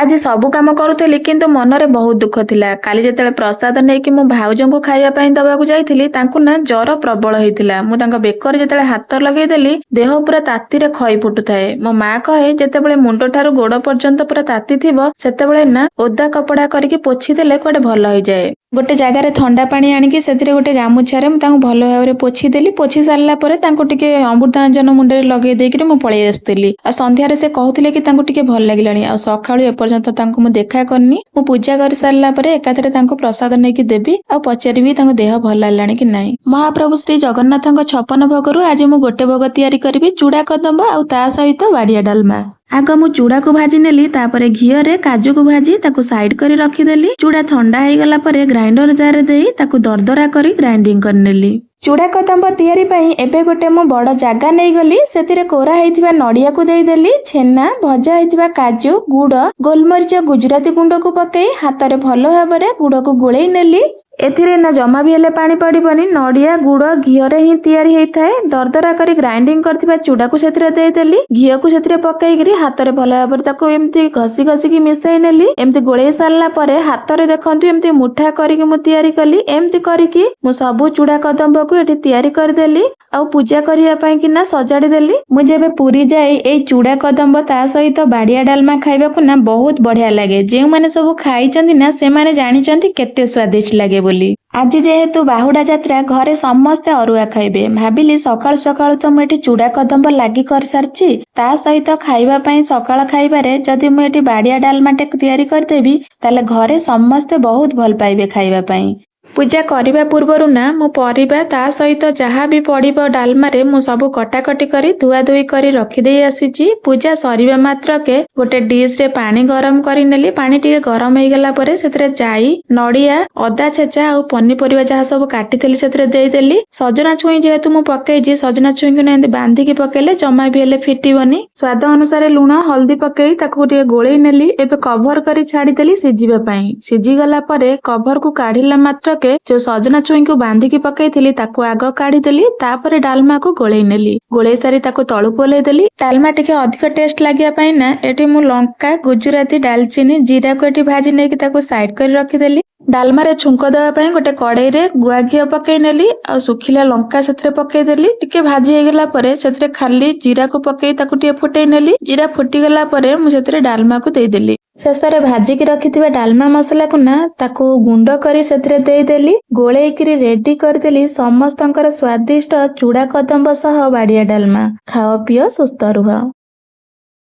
ଆଜି ସବୁ କାମ କରୁଥିଲି, କିନ୍ତୁ ମନରେ ବହୁତ ଦୁଃଖ ଥିଲା। କାଲି ଯେତେବେଳେ ପ୍ରସାଦ ନେଇକି ମୁଁ ଭାଉଜଙ୍କୁ ଖାଇବା ପାଇଁ ଦବାକୁ ଯାଇଥିଲି, ତାଙ୍କୁ ନା ଜର ପ୍ରବଳ ହେଇଥିଲା। ମୁଁ ତାଙ୍କ ବେକରେ ଯେତେବେଳେ ହାତ ଲଗେଇଦେଲି, ଦେହ ପୁରା ତାତିରେ ଖଇ ଫୁଟୁଥାଏ। ମୋ ମା କହେ, ଯେତେବେଳେ ମୁଣ୍ଡ ଠାରୁ ଗୋଡ ପର୍ଯ୍ୟନ୍ତ ପୁରା ତାତି ଥିବ, ସେତେବେଳେ ନା ଓଦା କପଡା କରିକି ପୋଛି ଦେଲେ କୁଆଡେ ଭଲ ହେଇଯାଏ। ଗୋଟେ ଜାଗାରେ ଥଣ୍ଡା ପାଣି ଆଣିକି ସେଥିରେ ଗୋଟେ ଗାମୁଛାରେ ମୁଁ ତାଙ୍କୁ ଭଲ ଭାବରେ ପୋଛିଦେଲି। ପୋଛି ସାରିଲା ପରେ ତାଙ୍କୁ ଟିକେ ଅମୃତାଞ୍ଜନ ମୁଣ୍ଡରେ ଲଗେଇ ଦେଇକିରି ମୁଁ ପଳେଇ ଆସିଥିଲି। ଆଉ ସନ୍ଧ୍ୟାରେ ସେ କହୁଥିଲେ କି ତାଙ୍କୁ ଟିକେ ଭଲ ଲାଗିଲାଣି। ଆଉ ସକାଳୁ ଏପର୍ଯ୍ୟନ୍ତ ତାଙ୍କୁ ମୁଁ ଦେଖା କରିନି। ମୁଁ ପୂଜା କରି ସାରିଲା ପରେ ଏକାଥରେ ତାଙ୍କୁ ପ୍ରସାଦ ନେଇକି ଦେବି ଆଉ ପଚାରିବି ତାଙ୍କ ଦେହ ଭଲ ହେଲାଣି କି ନାହିଁ। ମହାପ୍ରଭୁ ଶ୍ରୀ ଜଗନ୍ନାଥଙ୍କ 56 ଭୋଗରୁ ଆଜି ମୁଁ ଗୋଟେ ଭୋଗ ତିଆରି କରିବି, ଚୁଡ଼ା କଦମ୍ବ ଆଉ ତା ସହିତ ବାଡ଼ିଆ ଡାଲମା। ଆଗ ମୁଁ ଚୁଡ଼ାକୁ ଭାଜି ନେଲି, ତାପରେ ଘିଅରେ କାଜୁକୁ ଭାଜି ତାକୁ ସାଇଡ କରି ରଖିଦେଲି। ଚୁଡ଼ା ଥଣ୍ଡା ହେଇଗଲା ପରେ ଗ୍ରାଇଣ୍ଡର ଜାରରେ ଦେଇ ତାକୁ ଦରଦରା କରି ଗ୍ରାଇଣ୍ଡିଙ୍ଗ କରିନେଲି। ଚୁଡ଼ା କଦମ୍ବ ତିଆରି ପାଇଁ ଏବେ ଗୋଟେ ମୁଁ ବଡ଼ ଜାଗା ନେଇଗଲି। ସେଥିରେ କୋରା ହେଇଥିବା ନଡ଼ିଆକୁ ଦେଇଦେଲି, ଛେନା, ଭଜା ହେଇଥିବା କାଜୁ, ଗୁଡ଼, ଗୋଲମରିଚ, ଗୁଜୁରାତି ଗୁଣ୍ଡକୁ ପକେଇ ହାତରେ ଭଲ ଭାବରେ ଗୁଡ଼କୁ ଗୋଳେଇ ନେଲି। ଏଥିରେ ନା ଜମା ବି ହେଲେ ପାଣି ପଡ଼ିବନି। ନଡ଼ିଆ, ଗୁଡ଼, ଘିଅରେ ହିଁ ତିଆରି ହେଇଥାଏ। ଦରଦରା କରି ଗ୍ରାଇଣ୍ଡିଙ୍ଗ କରିଥିବା ଚୁଡ଼ାକୁ ସେଥିରେ ଦେଇଦେଲି। ଘିଅକୁ ସେଥିରେ ପକେଇକିରି ହାତରେ ଭଲ ଭାବରେ ତାକୁ ଏମିତି ଘଷି ଘଷିକି ମିଶେଇ ନେଲି। ଏମିତି ଗୋଳେଇ ସାରିଲା ପରେ ହାତରେ ଦେଖନ୍ତୁ, ଏମିତି ମୁଠା କରିକି ମୁଁ ତିଆରି କଲି। ଏମିତି କରିକି ମୁଁ ସବୁ ଚୁଡ଼ା କଦମ୍ବକୁ ଏଠି ତିଆରି କରିଦେଲି ଆଉ ପୂଜା କରିବା ପାଇଁ କିନା ସଜାଡ଼ି ଦେଲି। ମୁଁ ଯେବେ ପୁରୀ ଯାଏ, ଏଇ ଚୁଡ଼ା କଦମ୍ବ ତା ସହିତ ବାଡ଼ିଆ ଡାଲମା ଖାଇବାକୁ ନା ବହୁତ ବଢିଆ ଲାଗେ। ଯେଉଁମାନେ ସବୁ ଖାଇଛନ୍ତି ନା, ସେମାନେ ଜାଣିଛନ୍ତି କେତେ ସ୍ୱାଦିଷ୍ଟ ଲାଗେ ବୋଲି। ଆଜି ଯେହେତୁ ବାହୁଡ଼ା ଯାତ୍ରା, ଘରେ ସମସ୍ତେ ଅରୁଆ ଖାଇବେ। ଭାବିଲି, ସକାଳୁ ସକାଳୁ ତ ମୁଁ ଏଠି ଚୁଡ଼ା କଦମ୍ବ ଲାଗି କରିସାରିଛି, ତା ସହିତ ଖାଇବା ପାଇଁ ସକାଳ ଖାଇବାରେ ଯଦି ମୁଁ ଏଠି ବାଡ଼ିଆ ଡାଲମାଟେ ତିଆରି କରିଦେବି, ତାହେଲେ ଘରେ ସମସ୍ତେ ବହୁତ ଭଲ ପାଇବେ ଖାଇବା ପାଇଁ। ପୂଜା କରିବା ପୂର୍ବରୁ ନା ମୁଁ ପରିବା, ତା ସହିତ ଯାହା ବି ପଡ଼ିବ ଡାଲମାରେ, ମୁଁ ସବୁ କଟାକଟି କରି ଧୁଆ ଧୁଇ କରି ରଖିଦେଇ ଆସିଛି। ପୂଜା ସରିବା ମାତ୍ରକେ ଗୋଟେ ଡିଶରେ ପାଣି ଗରମ କରିନେଲି। ପାଣି ଟିକେ ଗରମ ହେଇଗଲା ପରେ ସେଥିରେ ଜାଇ, ନଡ଼ିଆ, ଅଦା ଛେଚା ଆଉ ପନିପରିବା ଯାହା ସବୁ କାଟିଥିଲି, ସେଥିରେ ଦେଇଦେଲି। ସଜନା ଛୁଇଁ ଯେହେତୁ ମୁଁ ପକେଇଛି, ସଜନା ଛୁଇଁକୁ ନା ଏମିତି ବାନ୍ଧିକି ପକେଇଲେ ଜମା ବି ହେଲେ ଫିଟିବନି। ସ୍ୱାଦ ଅନୁସାରେ ଲୁଣ, ହଳଦୀ ପକେଇ ତାକୁ ଟିକେ ଗୋଳେଇ ନେଲି। ଏବେ କଭର କରି ଛାଡ଼ିଦେଲି ସିଝିବା ପାଇଁ। ସିଝିଗଲା ପରେ କଭରକୁ କାଢିଲା ମାତ୍ରକେ ଯୋଉ ସଜନା ଛୁଇଁକୁ ବାନ୍ଧିକି ପକେଇଥିଲି, ତାକୁ ଆଗ କାଢିଦେଲି। ତାପରେ ଡାଲମାକୁ ଗୋଳେଇ ନେଲି। ଗୋଳେଇ ସାରି ତାକୁ ତଳକୁ ଓହ୍ଲେଇ ଦେଲି। ଡାଲମା ଟିକେ ଅଧିକ ଟେଷ୍ଟ ଲାଗିବା ପାଇଁ ନା ଏଠି ମୁଁ ଲଙ୍କା, ଗୁଜୁରାତି, ଡାଲଚିନି, ଜିରାକୁ ଏଠି ଭାଜି ନେଇକି ତାକୁ ସାଇଡ କରି ରଖିଦେଲି। ଡାଲମାରେ ଛୁଙ୍କ ଦେବା ପାଇଁ ଗୋଟେ କଡ଼େଇରେ ଗୁଆ ଘିଅ ପକେଇ ନେଲି ଆଉ ଶୁଖିଲା ଲଙ୍କା ସେଥିରେ ପକେଇଦେଲି। ଟିକେ ଭାଜି ହେଇଗଲା ପରେ ସେଥିରେ ଖାଲି ଜିରାକୁ ପକେଇ ତାକୁ ଟିକେ ଫୁଟେଇ ନେଲି। ଜିରା ଫୁଟିଗଲା ପରେ ମୁଁ ସେଥିରେ ଡାଲମାକୁ ଦେଇଦେଲି। ଶେଷରେ ଭାଜିକି ରଖିଥିବା ଡାଲମା ମସଲାକୁ ନା ତାକୁ ଗୁଣ୍ଡ କରି ସେଥିରେ ଦେଇଦେଲି। ଗୋଳେଇକିରି ରେଡି କରିଦେଲି ସମସ୍ତଙ୍କର ସ୍ୱାଦିଷ୍ଟ ଚୁଡ଼ା କଦମ୍ବ ସହ ବାଡ଼ିଆ ଡାଲମା। ଖାଅ, ପିଅ, ସୁସ୍ଥ ରୁହ।